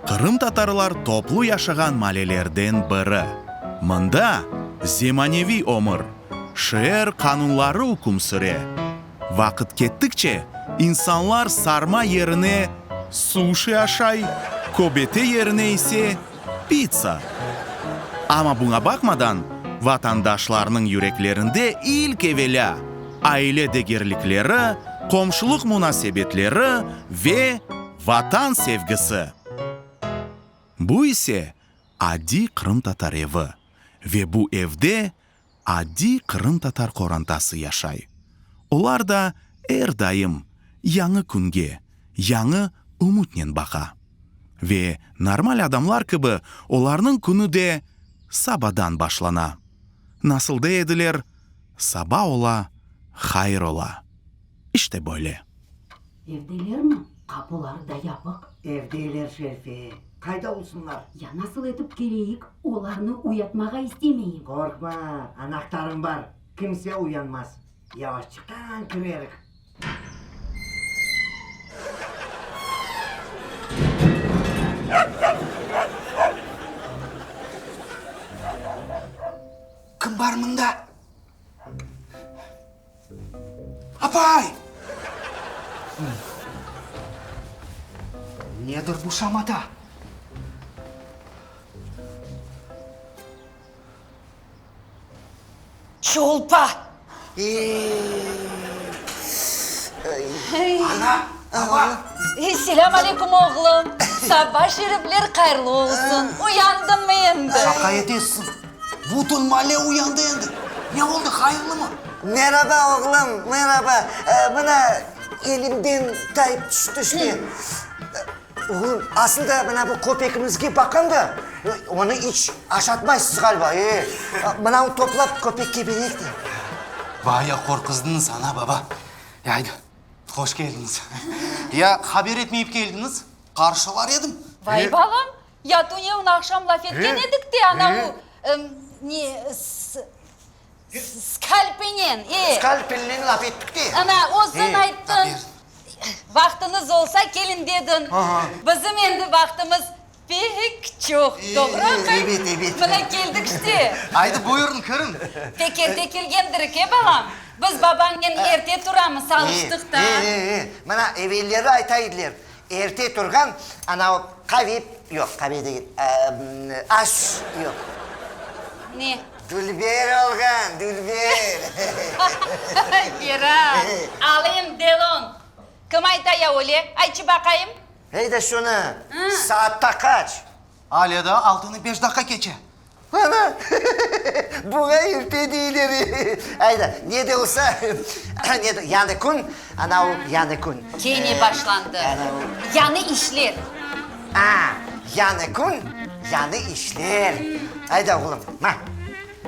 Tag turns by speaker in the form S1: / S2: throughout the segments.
S1: Qırımtatarlar toplu yaşağan malelerden biri. Mında zemaneviy ömür, şeer qanunları üküm süre. Vaqıt kettikçe, insanlar sarma yerine suşi aşay, köbete yerine ise pitsa. Amma buña baqmadan, vatandaşlarnıñ yüreklerinde ilk evelâ aile degerlikleri, qomşulıq munasebetleri ve Vatan sevgisi! Bu ise adiy qırımtatar evi ve bu evde adiy qırımtatar qorantası yaşay. Olar da er daim yañı künge, yañı ümütnen baqa. Ve normal adamlar kibi olarnıñ künü de sabadan başlana. Nasıl dey ediler, saba ola, hayır ola. İşte böyle.
S2: Evdelermi? Qapuları da yapıq.
S3: Evdeler, Şerife. Qayda olsunlar?
S2: Ya nasıl etip keleyik? Olarnı uyatmağa istemeyim.
S3: Qorqma, anahtarım bar. Kimse uyanmaz. Yavaşçıqtan kirerik.
S4: Kim bar mında? Apay! Nedir bu şamata?
S5: Çolpa!
S4: Ana, baba!
S5: Selâm aleyküm, oğlum! Saba şerifler hayırlı olsun! Uyandıñmı endi?
S4: Şaqa etesiñ! Bütün maale uyandı endi. Ne oldı, hayırlımı?
S3: Meraba, oğlum, meraba. Mına, elimden tayıp tüşti işte. Oğlum, asıl da mına bu köpegimizge baqam da, onı iç aşatmaysız ğaliba, e? Mınavı toplap köpekke bereyik de.
S4: Baya qorquzdıñız, ana, baba. Aydı, hoş keldiñiz. Ya haber etmeyip keldiñiz, qarşılar edim.
S5: Vay, balam, Ya tünevin aqşam laf etken edik te, anavu, ne, skalpinen, e.
S3: Skalpelnen laf ettik te.
S5: Ana, özüñ ayttıñ, vaqtıñız olsa keliñ dediñ. Bizim endi vaqtımız pek çoq, doğru aqay?
S3: Ebet, ebet.
S5: Mına keldik işte.
S4: Aydı, buyurıñ, kiriñ.
S5: Pek erte kelgendirik, e, balam? Biz babañnen erte turamız, alıştıq da.
S3: E, e, e, mına evelleri ayta ediler, Erte turğan, ana o qave, yoq, qave degil, aş, yoq.
S5: Ne?
S3: Dülber olğan, dülber.
S5: Fera, Alem Delon. Kim ayta ya öyle? Aytçı baqayım.
S3: Ey de şunı, saatta qaç?
S4: Alâ daa altını beş daqqa keçe.
S3: Ana, buña erte deyler. Ayda, ne de olsa, ne de, yañı kün, ana o yañı kün.
S5: Kene başlandı. Yañı işler.
S3: A, yañı kün, yañı işler. Ayda, oğlum, ma.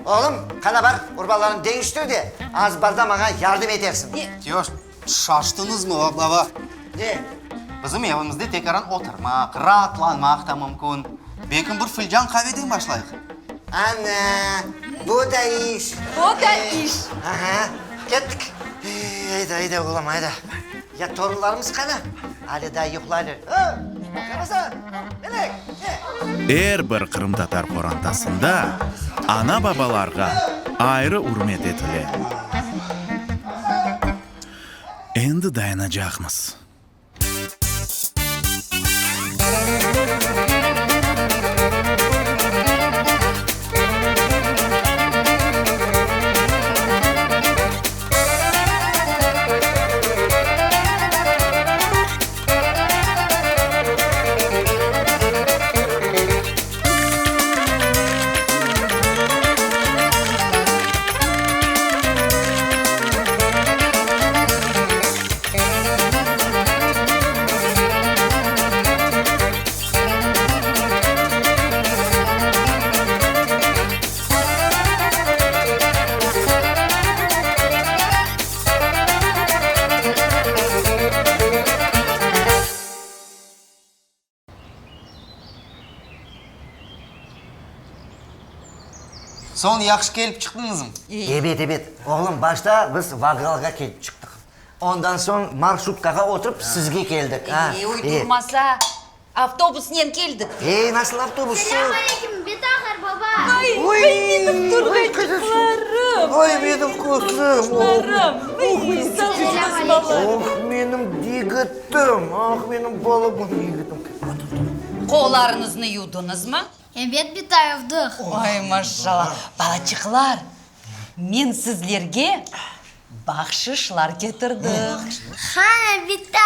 S3: Oğlum, qana bar, urbalarıñnı deñiştir de, azbarda maña yardım etersiñ.
S4: Yoq, Şaştıñızmı, baba?
S3: Ne?
S4: Bizim evimizde tekaran oturmaq, raatlanmaq da mümkün. Belkim bir filcan qaveden başlayıq?
S3: Ana, bu da iş!
S5: Bu da iş!
S3: Aha, kettik. Ayda, ayda, oğlum, ayda. Ya torunlarımız qana? Ale daa yuqlaylar. Ö, Ramazan, Melek, ne?
S1: Er bir qırımtatar qorantasında ana-babalarğa ayrı ürmet etile. Endi dayanacaqmız.
S4: Soñ yahşı kelip çıqtıñızmı?
S3: Ebet, ebet. Oğlum, başta biz vokzalğa kelip çıqtıq. Ondan soñ marşrutkağa oturıp sizge keldik.
S5: E, uydurmasa. Avtobusnen keldik.
S3: Ey, nasıl avtobus?
S6: Selâm aleyküm, bitaqar baba!
S5: Ay, ay, menim turğayçıqlarım!
S3: Ay, menim qızım!
S5: Qızlarım! Ay, sağ oluñız, balalarım!
S3: Oh, menim yigitim! Ah, menim balaban yigitim!
S5: Qollarıñıznı yuvdıñızmı?
S6: Ebet, bita, yuvdıq.
S5: Ay, maşallah! Balaçıqlar, men sizlerge bahşışlar ketirdim.
S6: Qani, bita?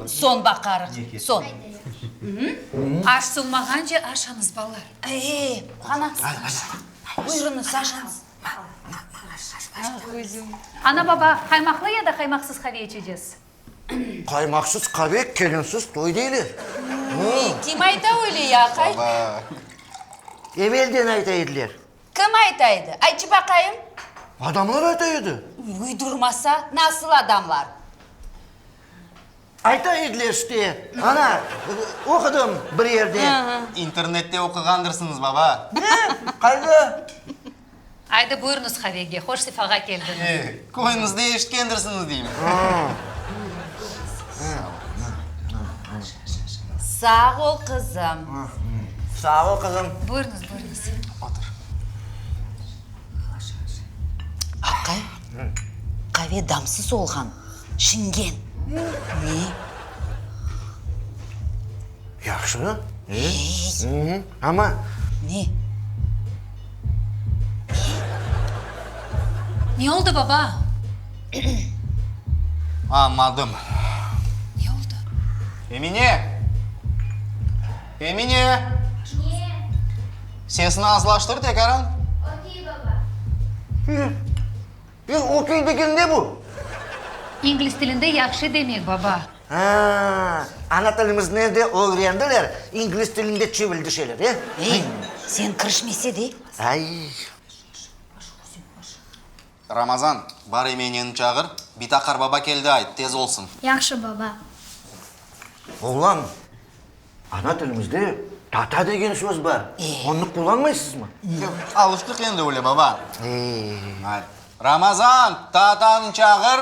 S5: Soñ baqarıq, soñ.
S7: Aş suvmağance aşañız, balalar.
S5: Ey, qana, buyurıñız, aşañız.
S7: Ana-baba, qaymaqlı ya da qaymaqsız qave içecegiz?
S3: Qaymaqsız qave, kelinsiz toy deyler.
S5: Kim ayta öyle ya, aqay?
S3: Evelden ayta ediler.
S5: Kim ayta edi? Aytçı baqayım.
S3: Adamlar ayta edi.
S5: Uydurmasa, nasıl adamlar?
S3: Ayta ediler işte. Ana, oqudım bir yerde.
S4: İnternette oquğandırsıñız, baba.
S3: Ne? Qayda?
S7: Aydı, buyurıñız qavege, hoş sefağa keldiñiz.
S4: E, köyüñizde eşitkendirsiñiz deyim.
S5: Sağ ol, qızım.
S3: Sağ ol, qızım.
S7: Buyurıñız, buyurıñız.
S4: Otur.
S5: Aqay, qave damsız olğan, şingen. Ne?
S3: Yahşı. Ey. Amma.
S5: Ne?
S7: Ne oldı, baba?
S4: Añladım.
S7: Ne oldı?
S4: Emine! Emine!
S6: Ne?
S4: Sesini azlaştır tekaran.
S6: Okey, baba.
S3: E, okey degen ne bu?
S7: İngliz tilinde yahşı demek, baba.
S3: Ha, ana tilimizni de ögrendiler, ingliz tilinde çivildi şeyler, e?
S5: Ey, sen kirişmese de.
S3: Ay.
S4: Ramazan, bar Emineni çağır, bita qarbaba keldi ayt, tez olsun.
S6: Yahşı, baba.
S3: Oğlan, ana tilimizde tata degen söz bar, onı qullanmaysızmı?
S4: Alıştıq endi öyle, baba. Ramazan, tatanı çağır.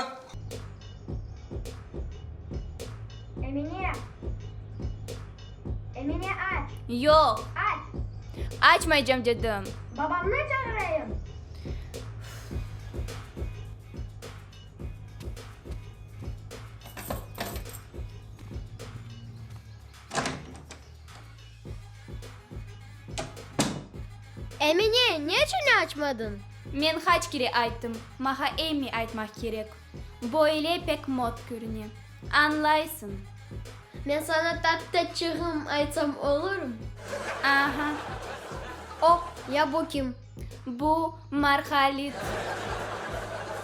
S6: Emine! Emine, aç!
S8: Yoq.
S6: Aç!
S8: Açmaycam dedim.
S6: Babamnı çağırayım. Emine, neçün açmadıñ?
S8: Men qaç kere ayttım, maña Emmi aytmaq kerek. Böyle pek mot körüne. Añlaysıñ.
S6: Men saña tattaçığım aytsam olurmı?
S8: Aha.
S6: O, ya bu kim?
S8: Bu Marhalit.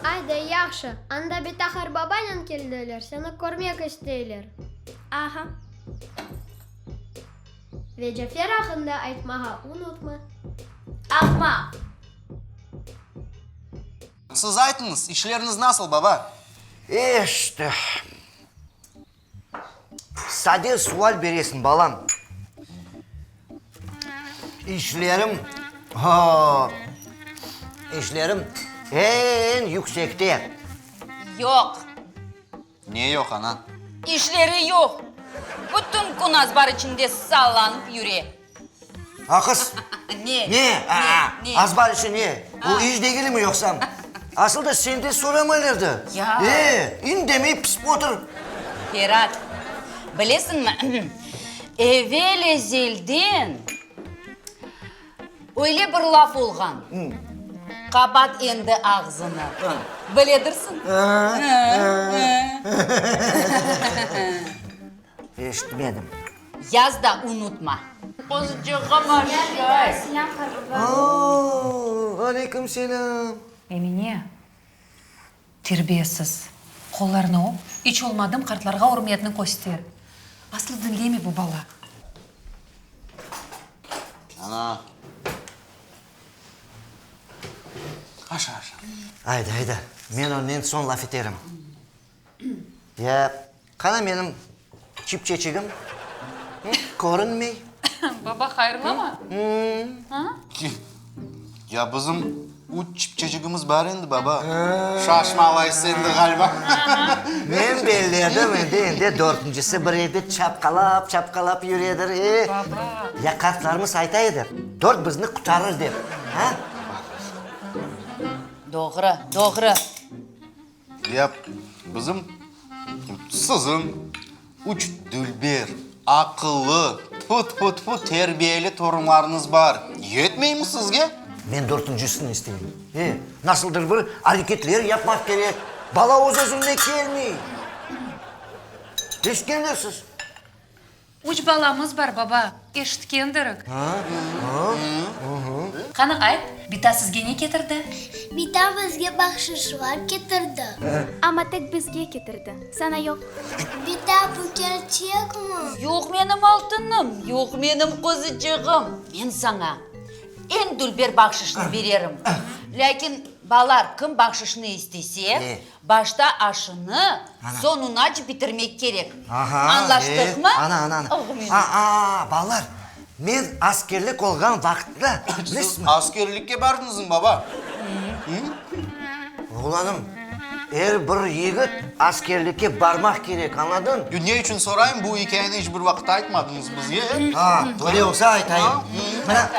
S6: Ayda, yahşı. Anda Bitahar babanen keldiler, seni körmek isteyler.
S8: Aha.
S6: Ve Cafer aqqında aytmağa unutma.
S8: Ahmaq!
S4: Siz aytıñız, işleriñiz nasıl, baba?
S3: İşte. Sade sual beresiñ, balam. İşlerim, ho, işlerim eñ yüksekte.
S5: Yoq.
S4: Ne yoq, ana?
S5: İşleri yoq. Bütün kün azbar içinde sallanıp yüre.
S3: A, qız?
S5: Ne?
S3: Ne? A,
S5: Ne?
S3: azbar içi ne? Bu iş degilmi yoqsa? Asıl da senden soramaylar da.
S5: Ya.
S3: E, indemey pısıp otur.
S5: Ferat, bilesiñmi, evel-ezelden öyle bir laf olğan, Qapat endi ağzını. Biledirsiñ?
S3: Eşitmedim.
S5: Yaz da unutma. Qızçığım aşay.
S8: Selâm, qartbaba.
S3: Aa, aleyküm selâm.
S7: Emine, terbiyesiz. Qollarını öp, iç olmadım qartlarğa ürmetni köster. Aslı diñlemey bu bala.
S4: Ana. Aşa, aşa.
S3: Ayda, ayda, men onnen soñ laf eterim. Ya, qana menim çipçeçigim? Körünmey.
S7: Baba, hayırlama?
S4: Ya bizim. Üç çipçecigimiz bar endi, baba. Şaşmalaysız endi, ğaliba.
S3: Men belledim, endi, endi dörtüncisi bir evde çapqalap, çapqalap yüredir, e.
S7: Baba.
S3: Ya qartlarımız ayta edi, dört bizni qutarır dep, a?
S5: Doğru, doğru.
S4: Ya bizim, siziñ üç dülber, aqıllı, tfu-tfu-tfu, terbiyeli torunlarıñız bar. Yetmeymi sizge?
S3: Men dörtüncisini isteyim. E, nasıldır bir areketler yapmaq kerek. Bala öz-özünden kelmey. Eşitkendirsiz?
S7: Üç balamız bar, baba, eşitkendirik. Qani, ayt, bita sizge ne ketirdi?
S6: Bita bizge bahşışlar ketirdi.
S8: Amma tek bizge ketirdi, saña yoq.
S6: Bita, bu kerçekmi?
S5: Yoq, menim altınım, yoq, menim qozuçığım. Men saña eñ dülber bahşışnı bererim. Lâkin, balalar, kim bahşışnı istese, Başta aşını, soñunace bitirmek kerek. Añlaştıqmı?
S3: Ana, ana, ana. A-a, balalar, men askerlik olğan vaqıtta, bilesizmi?
S4: Siz askerlikke bardıñızmı, baba?
S3: Oğlanım, er bir yigit askerlikke barmaq kerek, añladıñ?
S4: Ne içün sorayım, bu ikâyeni iç bir vaqıt aytmadıñız bizge.
S3: A, öyle olsa aytayım. Mına,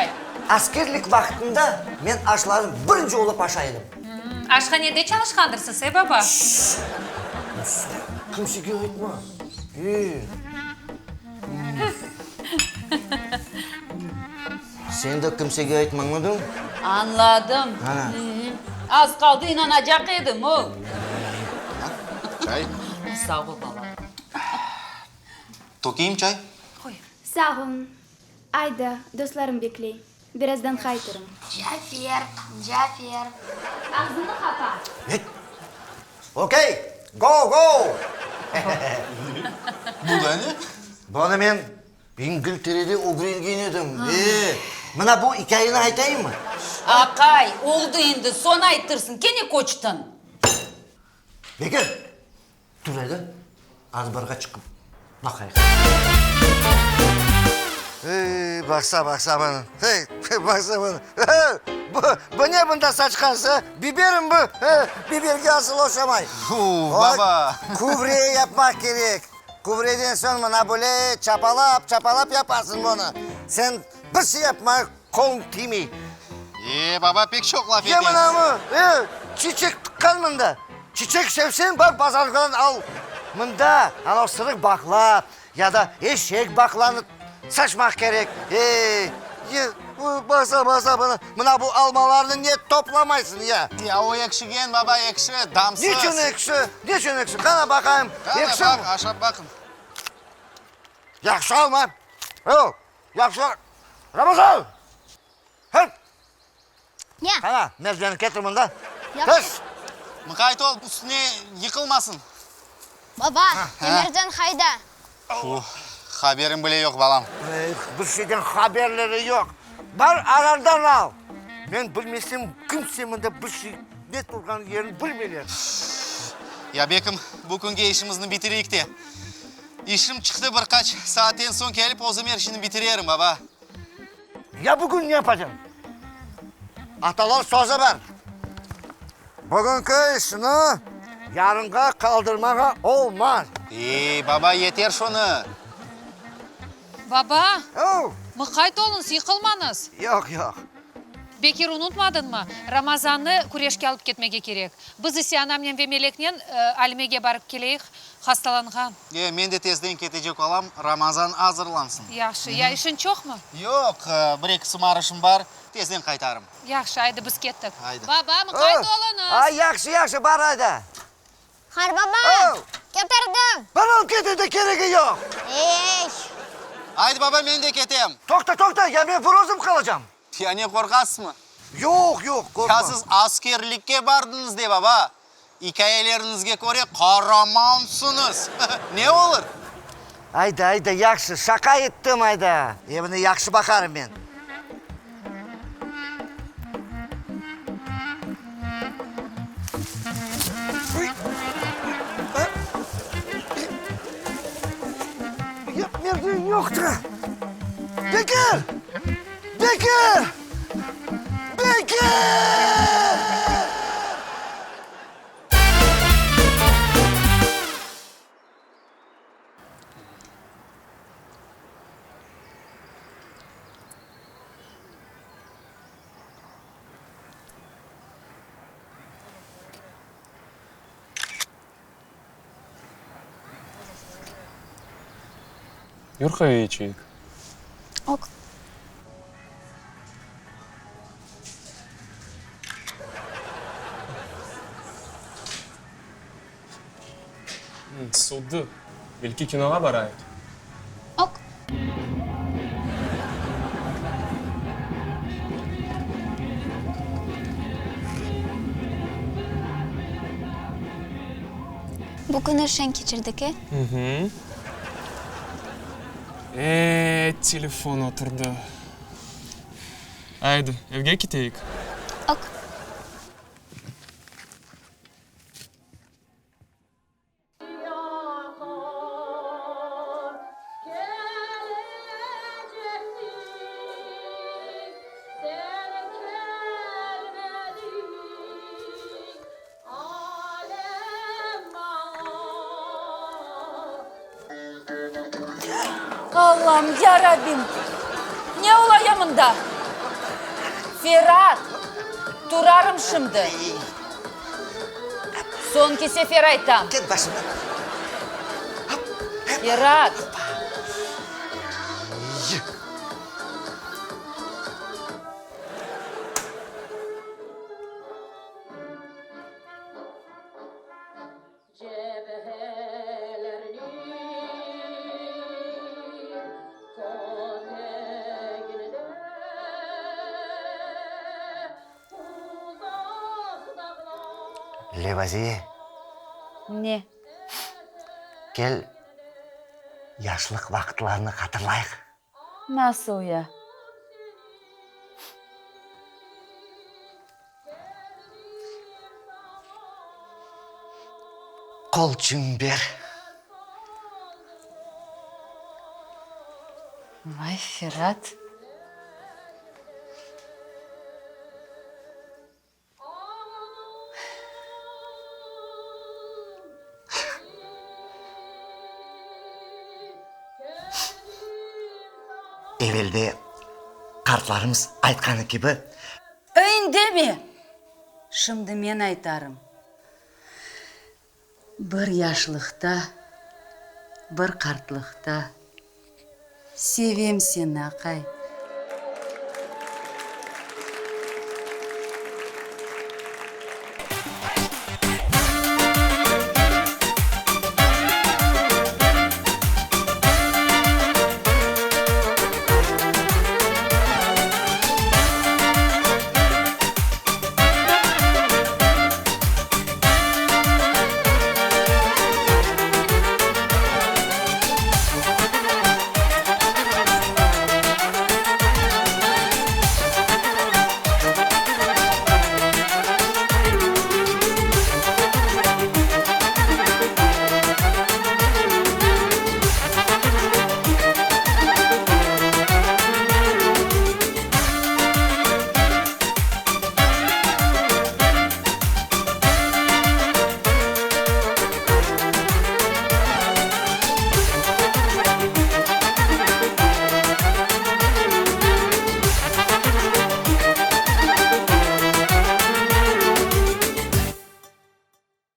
S3: askerlik vaqtında men aşlarnı birinci olıp aşay edim.
S7: Aşhanede çalışqandırsız, e, baba?
S3: Şşş! Kimsege aytma. E. Sen de kimsege aytma, añladıñmı?
S5: Añladım.
S3: Ana.
S5: Az qaldı inanacaq edim, o.
S4: Çay.
S5: Sağ ol, bala.
S4: Tökeyim çay?
S7: Qoy.
S8: Sağ olun. Ayda, dostlarım bekley. Birazdan qaytırım.
S6: Cafer, Cafer.
S8: Ağzını qapa!
S3: Et! Okey! Go, go!
S4: Bu da ne?
S3: Bunı men İngilterede ögrengen edim. E, mına bu ikâyeni aytayımmı?
S5: Aqay, oldı endi, soñ aytırsıñ, kene köçtiñ.
S3: Bekir, Tur edi, azbarğa çıqıp baqayıq. Ey, baqsa, baqsa bunı. Hey, baqsa bunı. Bu, bu ne bunda saçqansı? Biberim bu. Biberge asıl oşamay.
S4: Uf, baba.
S3: Kübre yapmaq kerek. Kübreden soñ mına böyle çapalap, çapalap yaparsıñ bunı. Sen bir şey yapma, qoluñ tiymey.
S4: E, baba, pek çoq laf
S3: Ya
S4: etesiñ.
S3: mına bu, e, çiçek tıqqan mında. Çiçek sevseñ, bar bazardan al. Mında anav sırıq baqla, ya da eşek baqlanı saçmaq kerek. E, e, basa, basa, mına, mına bu almalarnı ne toplamaysıñ ya?
S4: Ya o ekşigen, baba, ekşi, damsız.
S3: Niçün ekşi? Niçün ekşi? Qana baqayım, ekşimi?
S4: Qana, baq, aşap baqıñ.
S3: Yahşı alma. O, yahşı. Ramazan! Hıt!
S6: Ne?
S3: Qana, mezgeni ketir mında.
S6: Yahşı.
S3: Tez!
S4: Mıqayt ol, üstüne yıqılmasın.
S6: Baba, Emircan qayda?
S4: Uf, haberim bile yoq, balam.
S3: Eh, bir şeyden haberleri yoq. Bar, arandan al. Men bilmesem, kimse mında bir şey, ne turğan yerini bilmeyler.
S4: Ya, bekim, bu künge işimizni bitireyik de. İşim çıqtı, bir qaç saatten soñ kelip özüm er şeyni bitirerim, baba.
S3: Ya bugün ne yapacam? Atalar sözü bar, Bugünki işni yarınğa qaldırmağa olmaz.
S4: Ey, baba, yeter şunı!
S7: Baba,
S3: Ow!
S7: mıqayt oluñız, yıqılmañız!
S3: Yoq, yoq.
S7: Bekir, unutmadıñmı, Ramazannı küreşke alıp ketmege kerek. Biz ise anamnen ve Meleknen Alimege barıp keleyik, hastalanğan.
S4: E, men de tezden ketecek olam, Ramazan azırlansın.
S7: Yahşı. Ya işiñ çoqmı?
S4: Yoq, bir-eki sımarışım bar, tezden qaytarım.
S7: Yahşı, aydı, biz kettik.
S4: Aydı.
S7: Baba, mıqayt oluñız!
S3: Ay, yahşı, yahşı, bar ayda.
S6: Qarbaba, ketirdim.
S3: Bar alıp ketir de, keregi yoq.
S6: Ey!
S4: Aydı, baba, men de ketem.
S3: Toqta, toqta, ya men bir özüm qalacam.
S4: Ya ne, qorqasızmı?
S3: Yoq, yoq, qorqmam.
S4: Ya siz askerlikke bardıñız de, baba. İkâyeleriñizge köre, qaramansıñız. Ne olur?
S3: Ayda, ayda, yahşı, şaqa ettim, ayda. Evni yahşı baqarım men. Merdiven yoqtır. Bekir! Bekir! Bekir!
S9: Yur qave içeyik.
S8: Ok.
S9: Suvudı. Belki kinoğa barayıq?
S8: Ok. Bu künü şeñ keçirdik, e?
S9: Hı-hı. E, telefon oturdı. Aydı, evge keteyik.
S8: Ok.
S5: Allam, yarabbim! Ne olaya mında? Ferat, turarım şimdi. Soñki sefer aytam.
S3: Ket başımdan.
S5: Ferat!
S3: Levaziye.
S5: Ne?
S3: Kel, yaşlıq vaqıtlarnı hatırlayıq.
S5: Nasıl ya?
S3: Qolçıñ ber.
S5: Vay, Ferat.
S3: Evelde qartlarımız aytqanı kibi.
S5: İndeme! Şimdi men aytarım. Bir yaşlıqta, bir qartlıqta sevem seni, aqay.